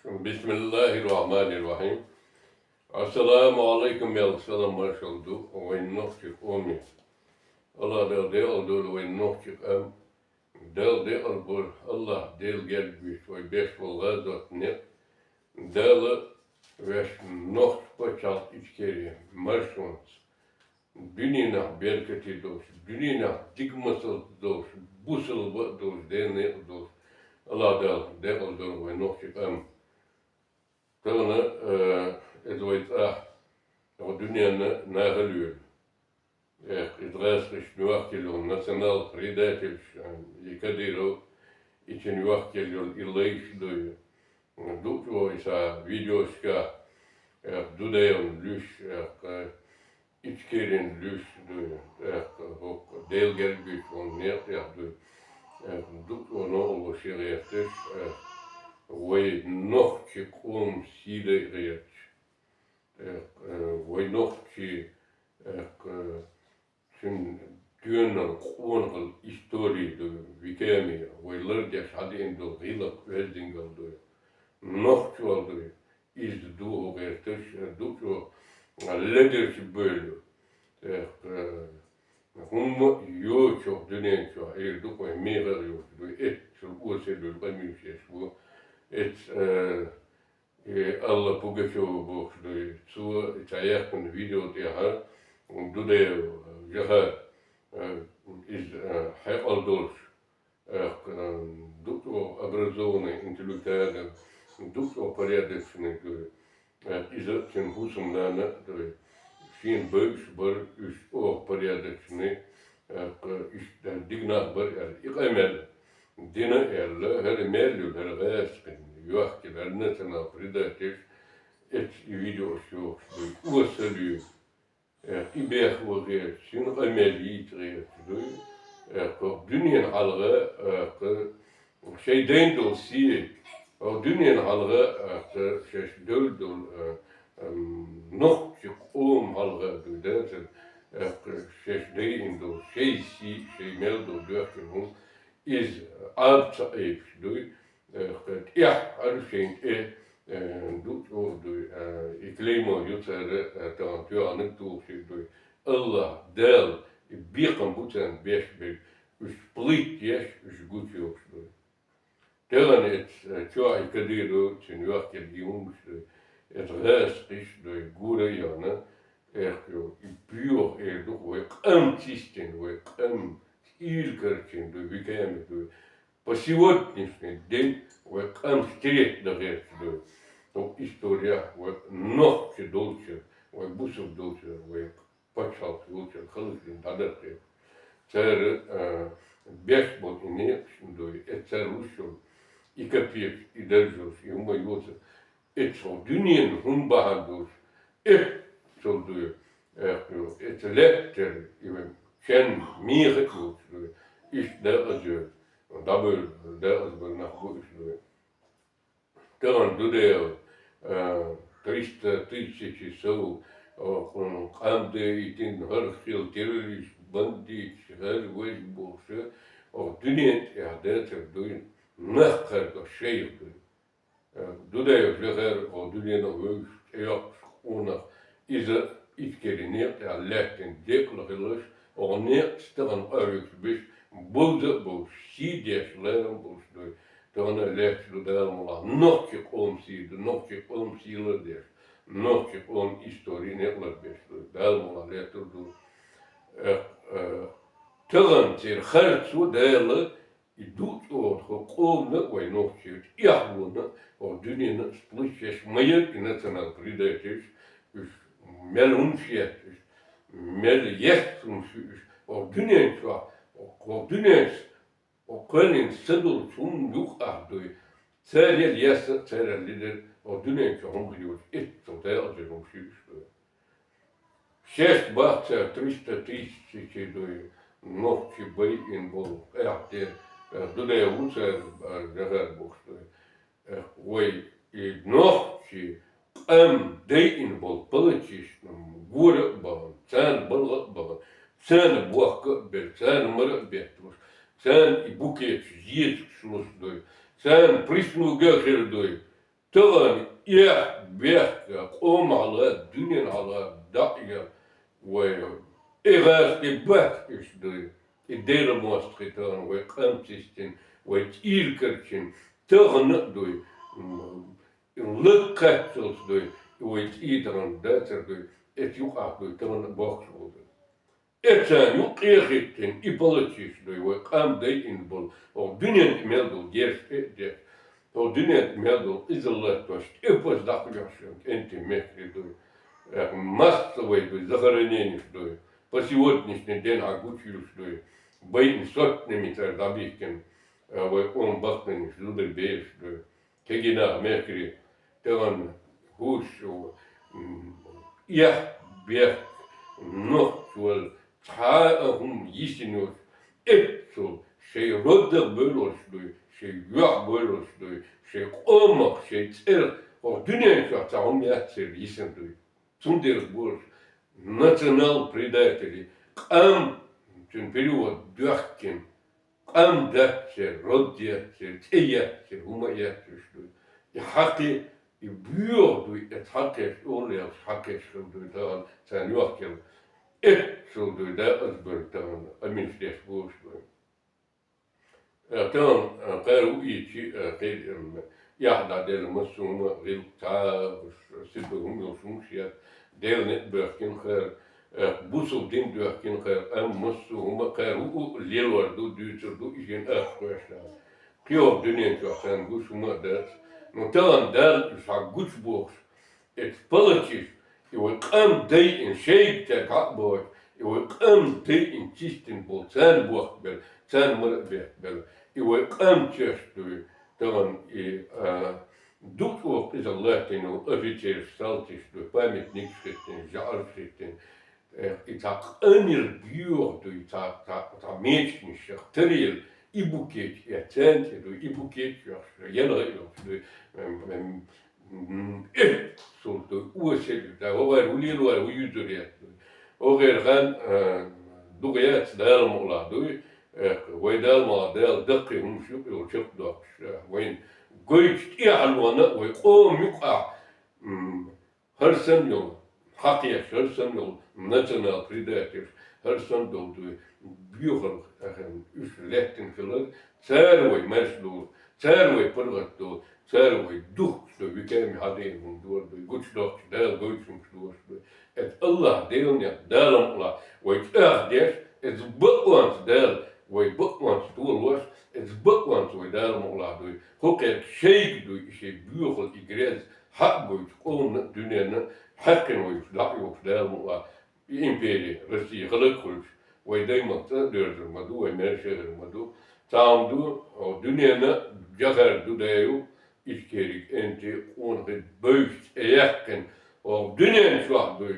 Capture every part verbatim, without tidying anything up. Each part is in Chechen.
Бисмиллахир-рахманир-рахим. Ассаламу алейкум, ялх салам маршал ду вайн нохчий къоме. Аллах Дала декъал дойла вайн нохчий къам. Дала декъал бор, Аллах Дала герга вийча вай беш бола гӀазот-некъ. Дала вешта нохчий паччахьалкх Ичкери маршонца дуьненахь беркате долуш, дуьненахь дика масалца долуш, бусалба а долуш, Делан некъа долуш, Аллах Дала декъал дойла вайн нохчий къам. Тахана, э, иза вай цӀахь, оха дуьненна нахала вевлла. Эх, иза гӀазкхашна йохкаелла йолу национал-предательш, э, и Кадыров, и цуьнан йохкаелла йолу и лайш дуй. Дукха чӀогӀа и сан видеошкахь, эх, Дудаевна луьйш, эх, э, Ичкерина луьйш дуй, тӀаккха хӀокху Делан герга вийча волу некъа тӀехь дуй. ТӀаккха дукха чӀогӀа новкъарло шен гӀерташ, тӀаккха вай нохчий къоман сий дайа гӀерташ. ТӀаккха, э, вай нохчий, тӀаккха, э, цуьнан тоьнал къонахалла истори дуй, веками, вай лардеш хьадеана долу гӀиллакх-оьздангалла дуй. Нохчалла дуй. Иза духу гӀерташ, дукха чӀогӀа ледерчу бевлла. ТӀаккха, э, хӀумма а йоцуш дуьнен чохь, эр ду-кх вайн мехала йоцуш дуй, эццул осаллуьйла къамелаш еш бу. Эццу, э, и Алла Пугачёва бохуш дуй. Цо цхьа яьккхина видео тӀехь Дудаев Жихад, э, иза, э, хьекъал долуш, тӀаккха, э, дукха чӀогӀа образованный, интеллектуальный, дукха чӀогӀа порядочный дуй. ТӀаккха иза а, цуьнан хӀусамнана а дуй. Шена бевзаш бара уьш чӀогӀа порядочный, тӀаккха иштта дика нах бара аьлла, и къамел дина аьлла, хӀара мел ю, хӀара гӀазкхина йохкаелла, хӀара национал-предательш, эццу и видеош йохуш дуй, осаллуьйла. Э, и беха ван гӀерташ, шина къамел йийца гӀерташ дуй. Э, кху дуьненан хьалха, э, кху шайн дайна долу сий, кху дуьненан хьалха, э, кху шаьш девлла долу, э, эм, нохчий къоман хьалха дуй, да, цара, э, кху шаьш дайина долу шайн сий, шайн мел долу доьхкина хӀума, иза Ӏаба ца Ӏебаш дуй. Э, кху тӀаьххьара шайн тӀе, э, ду чӀогӀа дуй, э, и клеймо ю цара, э, тахана тоьхнарг тухуш дуй. Аллах Дала и бекхам бу царна беш берг, уьш плыть еш, уьш гучуйохуш дуй. Тахана эцу, э, чохь и Кадыров, цуьнан йохкаелла и хӀуманаш дуй. Эцу гӀазкхаша дуй, гура а яхана, эх, и боьха эр ду-кх вай къам чистина, вай къам цӀийла карчийна дуй, веками дуй. По сегодняшний день вай къам стереть дан гӀерташ ду. ХӀокху история вай нохчий долчуьра, вай бусалба долчуьра, вай пачхьалкх йолчуьра халахетина дӀадарх. Цара, а, беш болу и некъаш дуй, эцу цара луш йолу и капекаш, и даржаш, и хӀума йоцург. Эцу дуьненан хӀума бахьана долуш, эццул дуй, э, эцу лаьттара и вайн чен меха а йоцуш дуй, иштта декъаза йойла, дӀабевлла, декъаза бевлла нах бу уьш дуй. Тахана Дудаев, э, триста тысячи сов, э, къам дайийтина, хӀара хила террорист, бандиташ, хӀара важа бохуш, оха дуьнен тӀехь дацар дуй, нах кхарго шайх дуй. Э, Дудаев Жихар, оха дуьненах вевзаш, тӀейоккхуш къонах, иза Ичкери некъа тӀехь лаьттина декъала хиларш, оха некъаца тахана къахьоьгуш берш, бовза а бовзуш, сий деш, ларам а болуш дуй. Тахана лаьтташ ду Дала мукъалахь нохчий къоман сий ду, нохчий къоман сий лардеш, нохчий къоман истори некъ лардеш дуй. Дала мукъалахь лаьттар ду. Э, э, тахана церан харцо Дала И ду чӀогӀа тхо къомана а вай нохчий, эхь вона а, оха дуьненна а сплыть еш ма яра и национал-предательш, уьш мел хӀумаш етташ, мел еш хӀумаш ю уьш, оха дуьнен чохь, оха дуьненца, оха кхоьллина са долчу хӀуманна юкъахь дуй. Цара ел ес а, цара ел лидер, оха дуьнен чохь хӀума хир йолчу, эццул декъаза хӀумаш ю уьш дуй. Шаьш бац цара триста тысячи дуй, нохчий байина болу, къаьхьа тӀе, э, Дудаев ву цара, э, Жихар бохуш дуй. Э, вай и нохчий къам дайина болу палатчишна гора а бахана, царна балха а бахана, царна бохка а бер, царна мара а бетталуш, царна и букеташ, зецаш луш дуй, царна прислуга а хир дуй. Тахан эх бехка къомахьала, дуьненахьала даъ яр вай. И гӀазкхи бац уьш дуй. И Дела мостагӀий тахан вай къам цистина, вай цӀийркарчина, тахан а дуй. М, лакхаччалц дуй, и вай цӀий тахан дацар дуй, эцу юкъахь дуй, тахан а бохкуш волу дуй. Эцарна юккъе а хӀиттина, и палачаш дуй, вай къам дайина болу, хӀокху дуьнен тӀе мел долу герз тӀе а деш, хӀокху дуьнен тӀе мел долу къизаллаттош тӀе а паза дӀакхоьхьуш, кӀентий мехкарий дуй, массовый дуй, захороненеш дуй, по сегодняшний день хьан гучуйуш дуй, байина сотнями цара дӀабихкина, вай къоман баккхийнаш, зударий, бераш дуй. Кегий нах, мехкарий, тӀе ван хӀуш ю, м, эхь, бехк, нохчвал, цхьа а хӀума йисина йолуш, эццул шайн родах бевлларш дуй, шайн юьхь бевлларш дуй, шайн къомах, шайн цӀерах, хӀокху дуьнен чохь цхьа хӀума яц церан йисина дуй. Цундела бохуш, национал-предатели, къам, цуьнан перевод доьхкина, къам дац церан, род яц церан, цӀе яц церан, хӀума а яц уьш дуй. И хьакхи, и боьха дуй, и цхьакхеш, олу яц хьакхеш хила дуй, тахана царна йохкелла. Эццул дуй, да, аса бара тахана, аминаш деш бохуш дуй. Э, тахана, э, кхара ву ийчи, э, кхел, эм, эхь дӀаделла массо а хӀума гӀиллакх ца, сибат хӀума йолуш хӀумаш яц, Делан некъ боьхкина кхара, э, бусалба дин доьхкина кхара, амма массо а хӀума кхара ву а лелор ду, дуьйцур ду, и шина ахча кхоьссина. Кхин хӀокху дуьнен чохь царна гуш хӀума а дац. Ну, тахана Дала уьш хьан гучубохуш, эцу палачаш, и вай къам дайина, шайга цаьрга хьа а бохуш, и вай къам дайина, чистина болу, царна бохкабелла, царна мара а бехкабелла, и вай къам чеш дуй, тахана и, а, дукха оха иза латтийна офицераш, салтиш дуй, памятникаш хӀиттина, жӀараш хӀиттина, э, и цхьа къанъелла боьха дуй, цхьа, цхьа, цхьа мечанаш, таръелла, и букеташ, э, царна тӀе дуй, и букеташ йохуш, елха а йохуш дуй, эм, эм, М, эццул дуй, осал ю, дай, вогӀар ву лелор, ву юьзур яц дуй. ВогӀар хан, а, дукха яц Дала мукъалахь дуй, э, вай Дала мукъалахь Дала даккхий хӀумаш юкъа йолу чекхдоккхуш, э, вайна гойтуш тӀехьалонан а вай къоман юкъахь, м, хӀара санна йолу, хьакхеш, хӀара санна йолу национал-предательш, хӀара санна долу дуй, боьхалла, ахьа, уьш лаьттина хилар, цара вай маьрша долу, цара вай паргӀат долу, цара вай духкуш ду, веками хьадийна хӀума дора дуй, гучудоккхуш Дала гойтуш хӀумаш дора дуй. Эцу АллахӀ Делан некъ Дала мукъалахь вай чӀагӀдеш, эцу бакъонца Дала вай бакъонца толош, эцу бакъонца вай Дала мукъалахь дуй. ХӀокхерг шайга дуй, и шайн боьхалла, и грязь хьа а гойтуш, къоманна а, дуьненна а хьаькхна вай уьш дӀа а йохуш Дала мукъалахь. И импери, Россия, хӀаллак а хуьлуш, вай даймахка цӀа а доьрзур ма ду, вай маьрша а хир ма ду. Цхьа хӀума ду, хӀокху дуьненна а Джохар Дудаев, Ичкери кӀентий, къонахий, бевзаш цӀе яьккхина, хӀокху дуьнен чохь дуй,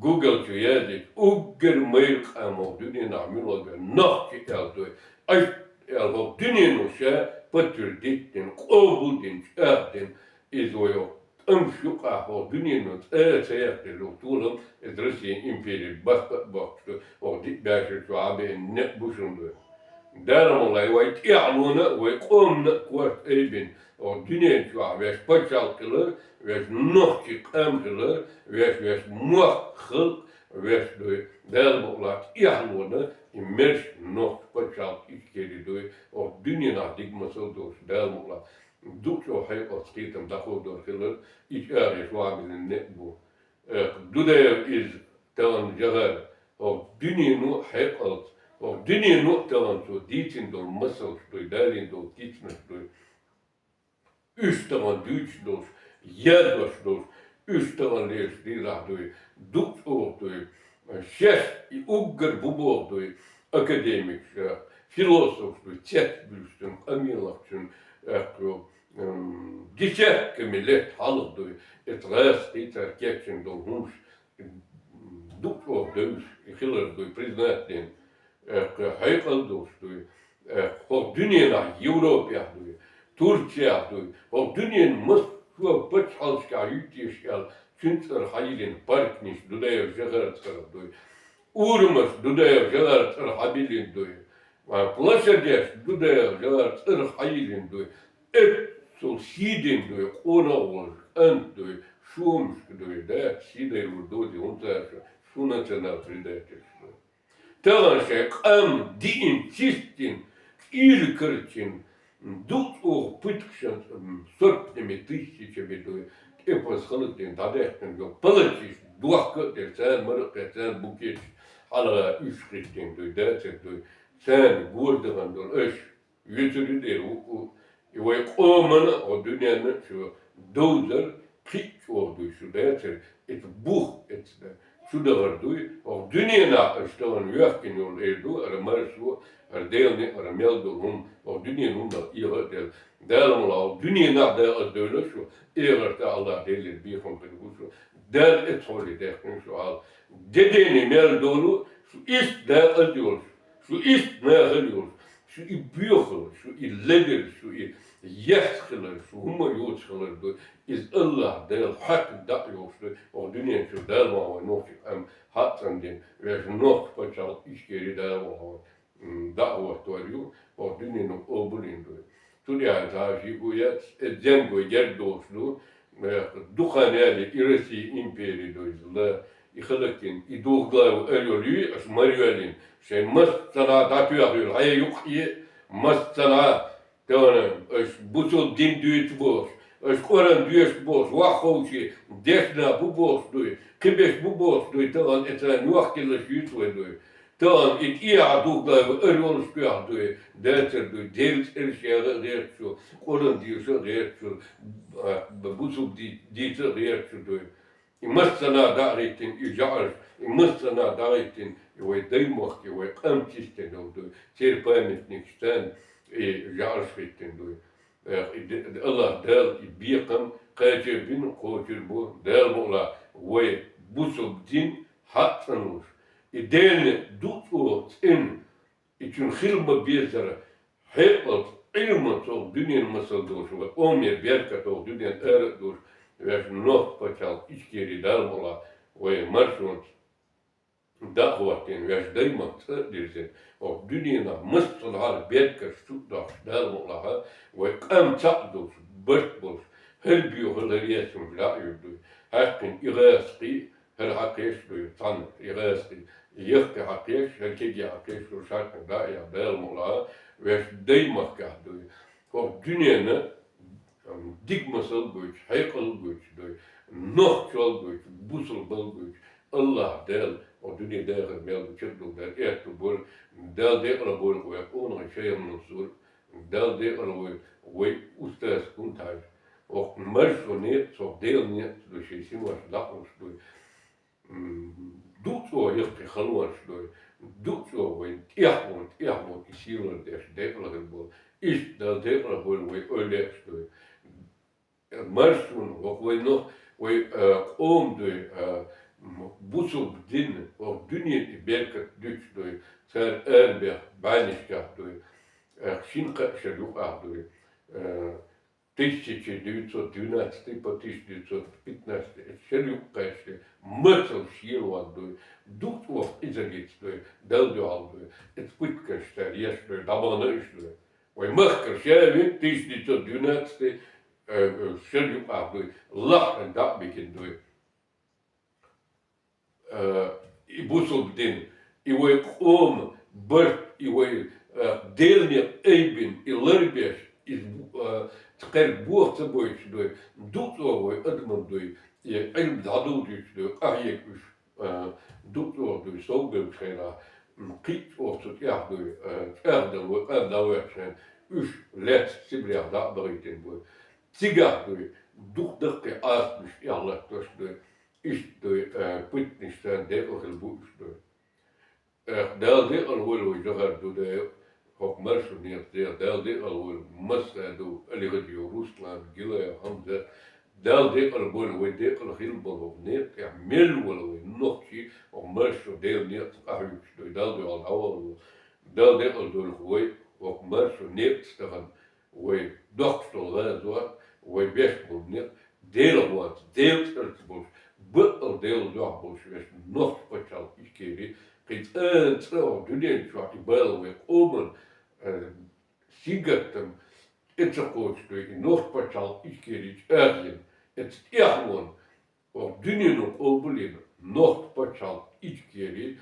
Google чу яздича, уггар майра къам хӀокху дуьненахь мила вогӀу нохчи аьлла дуй. Ай, аьлла, хӀокху дуьнено ша подтвердить дина, къобал дина, чӀагӀдина, иза вай хӀокху тӀамаш юкъахь хӀокху дуьнено цӀа а ца яьккхина йолу толам, иза Россин импери баккха а боккхуш ду, хӀокху диъ бӀешар чохь Ӏа беана некъ бу шуна дуй. Дала мукъалахь вай тӀехьалонан а, вай къоманна а корта айбина, хӀокху дуьнен чохь ваьш пачхьалкх хилар, ваьш нохчийн къам хилар, ваьш, ваьш мохк, халкъ, ваьш дуй. Дала мукъалахь тӀехьалонан и маьрша нохчийн пачхьалкх Ичкери дуй, хӀокху дуьненахь дика масал долуш Дала мукъалахь. Дукха чӀогӀа хьекъалца кхетам дӀаховдор хилар, и чӀагӀъеш охьабиллина некъ бу. Э, Дудаев иза тахана Джохар, хӀокху дуьнено а хьекъалца, хӀокху дуьнено а тахана цо дийцина долу масалш дуй, далийна долу кицанаш дуй. Уьш тахана дуьйцуш долуш, язъеш долуш, уьш тахана лелаш дийрахь дуй, дукха чӀогӀа дуй. Шаьш и уггар бу боху дуй, академикаш, э, философаш дуй, цецбуьллуш цуьнан къамелах, цуьнан, э, м, десятками лет хьалха дуй, эцу гӀазкхий цара кечйина долу хӀумаш, дукха чӀогӀа девзаш и хилар дуй, признать дина, э, хьекъал долуш дуй, э, хӀокху дуьненахь, Европехь дуй, Турцехь дуй, хӀокху дуьненан массо а пачхьалкхашкахь юьтуш аьлла, цуьнан цӀарах хьайиллина паркнаш, Дудаев Джохаран цӀарах дуй, урамаш, Дудаев Джохаран цӀарах хьабиллина дуй, а, площадеш, Дудаев Джохаран цӀарах хьайиллина дуй. Эццул Цул сий дина дуй, къонах волаш, кӀант дуй, шомашка дуй, даьца сий дайла дозе, хӀунда аьлча шун национал предательство. Тахан шоай къам диъна, чистина, кӀийла карчийна, дукха чӀоагӀа пыткашца, м, сотнями, тысячами дуй, тӀепаза хӀалакдина, дӀадаьккхина йола палачаш дохка а дер, царна мара а кхетта, царна букеташ хьалха уьш хӀиттийна дуй, дацар дуй, царна гора дахана дола аша. Юьцур ю дера ву, и вай къомана а, хӀо дуьненна а шу довзар кхин а чӀоагӀа дуй, шу дацар, это бух, это чу дахар дуй, хӀо дуьненахь аша тахан йоьхкина йола эр ду, ара маршо, ара Делан, ара мел дола хӀума, хӀо дуьненан хӀуманах эгӀа а дела. Дала мала хӀо дуьненахь дакъаза довла шу, эгӀарта Аллах Делера бехам хир бу шу, Дала эцхьоле даьккхина шу хьал. Де дена мел долу, шу иштта дакъаза йолуш, шу иштта нахала йолуш, шу и боьхалла, шу и ледара, шу и ес хилар, шу хӀума йоцуш хилар ду. Иза Аллах Дала хьаькхна дакъа йолуш ду. Оха дуьнен чу Дала ма вай нохчий къам хьацӀан дина, вешан нохчий пачхьалкх Ичкери Дала ма вай, м, дакъа хӀоттор ю, оха дуьненан къобалйина ду. Цу тӀехь цхьа шиъ гу яц, эззен гой герга долуш ду, э, дукха нели и Россия импери ду иза, и халакин, и духглавый орёл юй, аша марйоьллин, шайн массанхьа дӀатоьхна йолу хьайн юккъе, массанхьа, тахана аша бусалба дин дуьйцу бохуш, аша Къуръан доьшу бохуш, вахховши дешна бу бохуш дуй, кхиберш бу бохуш дуй, тахана эцарна йохкиллаш юьйцу вай дуй. Тахана и тӀехьа духглавый орёлаш тоьхна дуй, дацар дуй, Делан цӀераш яха а гӀерташ ю, Къуръан деша а гӀерташ ю, а, бусалба ди-, дийца а гӀерташ ю дуй. И массанхьа дӀа а хӀиттина и жаӀарш, и массанхьа дӀа а хӀиттина, и вай даймахка, и вай къам чистина йолу дуй, церан памятникаш царна и жаӀарш хӀиттина дуй. Эх, и де-, Аллах Дала и бекхам кхача а бина кхочур бу, Дала мукъалахь вай бусалба дин хьацӀанлуш. И Делан дукъ цӀена, и цуьнан хила ма-беззара хьекъалца, Ӏилманца оха дуьненан масал долуш, вай къомера беркат оха дуьненна ара а долуш, вешан нохчий пачхьалкх Ичкери Дала мукъалахь вай маршонца дакъа хӀоттийна, вешан даймахка цӀа а дирзина, оха дуьненахь массанхьара беркаташ чу а доккхуш, Дала мукъалахь вай къам цхьаъ долуш, барт болуш, хӀара боьхалла, хӀара ес хӀума дӀа а юьр дуй. ХӀаьккхина и гӀазкхий, хӀара хьакхеш дуй, цхьана и гӀазкхий, яккхий хьакхеш, хӀара кегий хьакхеш, хӀара шаркхина дӀа а яхь, Дала мукъалахь вешан даймахкахь дуй. ХӀокху дуьненна дика масал гойтуш, хьекъал гойтуш дуй, нохчалла гойтуш, бусалбалла гойтуш, Аллах Дала оха дуьне дахар мел гучуьра долу дара, аьтту бора, Дала декъала бойла вай къонахий Шайх Мансур, Дала декъала вай, вай устаз Кунтхьажа, оха маршо некъаца, оха Делан некъаца дуй, шайн синош дакъалуш дуй. М, дукъ чӀогӀа яккхий халонаш дуй, дукъ чӀогӀа вайн тӀехволу, тӀехволу и сийлалла деш декъала хир болу. Иштта Дала декъала бойла вай ойла еш дуй. Маршонна, хӀокху вай нох, вай, а, къом дуй, а, м, бусалба дин, хӀокху дуьненан и беркат дуьтуш дуй, цара арабех бӀаьннашкахь дуй, а, шина-кхаа шеран юкъахь дуй, а, тысяча девятьсот двенадцатый по тысяча девятьсот пятнадцатый, эцу шеран юкъа кхаьчча, мацалла шелаван дуй, дукъ чӀогӀа къизаллица дуй, Далла дуьхьал дуй, эцу пыткаш цара еш дуй, дӀабахана уьш дуй. Вай махкара ша а вина, тысяча девятьсот двенадцатый, э, э, шеран юкъахь дуй, лаххьара дӀа а бигина дуй. Э, и бусалба дин, и вай къоман барт, и вай, э, Делан некъ айбина, и ларбеш, и, э, кхерга боху ца бойтуш дуй, дукъ чӀогӀа вай адаман дуй, и Ӏилма дӀадовзуьйтуш дуй, къахьега уьш, э, дукъ чӀогӀа дуй, совбевллачу хенахь, м, кхин а чӀогӀа цу тӀехь дуй, э, чӀагӀдала вай къам дӀавоьттучу хенахь, уьш лаьцна Сибрех дӀа а бахийтина буй. Цигахь дуй, дукха даккхий Ӏазапаш тӀехь латтош дуй. Иштта дуй, э, пыткаш царна декъала хила бууш дуй. Эх, Дала декъала войла вай Жохар Дудаев, хӀокху маршонна некъаца, Дала декъала войла Масхадов Алихаджиев Руслан, Гилаев Хьамзат, Дала декъала бойла вай декъала хила болу хӀокху некъа тӀехь мел вала вай нохчий, хӀокху маршонна Делан некъаца къахьуьйтуш дуй, Далла дуьхьал дӀавахана ву. Дала декъала дойла вай, хӀокху маршонна некъаца тахана. Вай доккхуш долу гӀазот, вай беш болу некъ, Делан гӀоца, Делан цӀарца болуш, баккъал Делан дуьхьа болуш вешан нохчий пачхьалкх Ичкери, кхин цкъа а цӀа а дуьнен чохь и бала вай къоман, э, сингаттам, тӀе ца кхочуш дуй, и нохчийн пачхьалкх Ичкери чӀагӀйина, эцца тӀехвенна, хӀокху дуьнено къобалйина нохчийн пачхьалкх Ичкери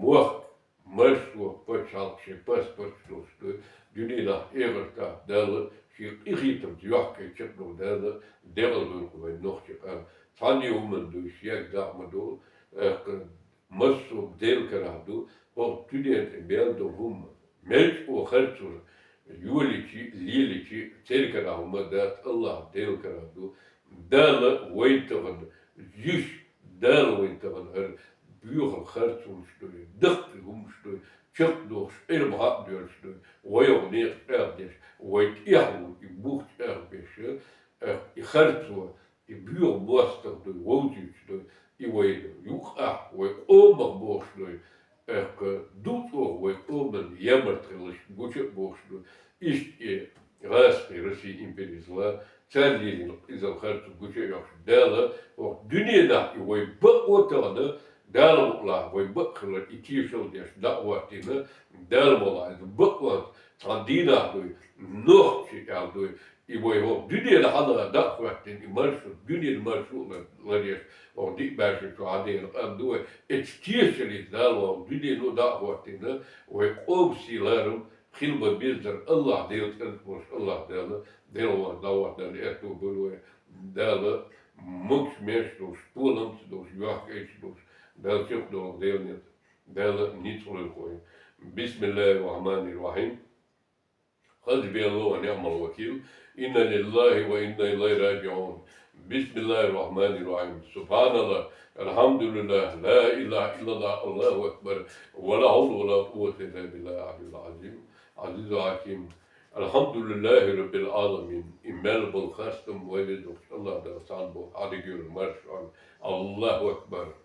мохк маршо пачхьалкх шен паспорташ долуш дуй, дуьненахь эгӀазло Дала шен къинхетамца йохкийча а ду Дала, декъал дойла вайн нохчийн къам. Цхьанна а хӀуманна дуй, шега дакъа ма ду, тӀаккха массо а Делан карахь ду, хӀокху дуьнен тӀе мел долу хӀума, мел чӀогӀа харцо йолийча а, лелийча а, церан карахь хӀума дац, АллахӀ Делан карахь ду. Дала вайн тахана йиш, Дала вайн тахана хӀара боьхалла харцонаш дуй, даккхий хӀуманаш дуй, чекхдохуш, Ӏилма хьа а доьллуш дуй, вай хӀокху некъа чӀагӀдеш, вай тӀехволу и бух чӀагӀбеш, и харцо, и боьха мостагӀ дуй, вовзуьйтуш дуй, и вай юкъахь, вай къомах бохуш дуй, тӀаккха ду чӀогӀа вай къоман ямартлаш гуча а бохуш дуй. Иштта и гӀазкхий Россин империязло, цара лелийна иза харцо гуча а йоккхуш, Дала хӀокху дуьненахь и вай бакъо тахана, Дала мукъалахь вай бакъ хилар и тешалла деш дӀа а хӀоттийна, Дала мукъалахь иза бакъонца цхьана дийнахь дуй, нохчий аьлла дуй, и вай хӀокху дуьненан хьалха дӀа а хӀоьттина, и маршо, дуьненан маршо а лар-, ларъеш, хӀокху диъ бӀешо чу хьадеана къам ду вай. Эцца тешаллица Дала вай хӀокху дуьнено дӀа а хӀоттийна, вай къоман сий-ларам хила ма-беззара АллахӀ Делан цӀарца болуш, АллахӀ Дала, Дела ван дӀавахана аьтто бойла вай. Дала могуш-маьрша долуш, толамца долуш, йохкийча долуш, Дала чекхдолу Делан низ, Дала ницкъ лойла вай. بسم الله الرحمن الرحيم. حسبي الله ونعم الوكيل. إنا لله وإنا إليه راجعون. بسم الله الرحمن الرحيم. سبحان الله. الحمد لله. لا إله إلا الله. الله أكبر. ولا حول ولا قوة إلا بالله العلي العظيم. عزيز حكيم. الحمد لله رب العالمين. И мел болу хастам вай Везачу АллахӀ Далла цхьанна бу, хьан дигира марш ан. الله أكبر.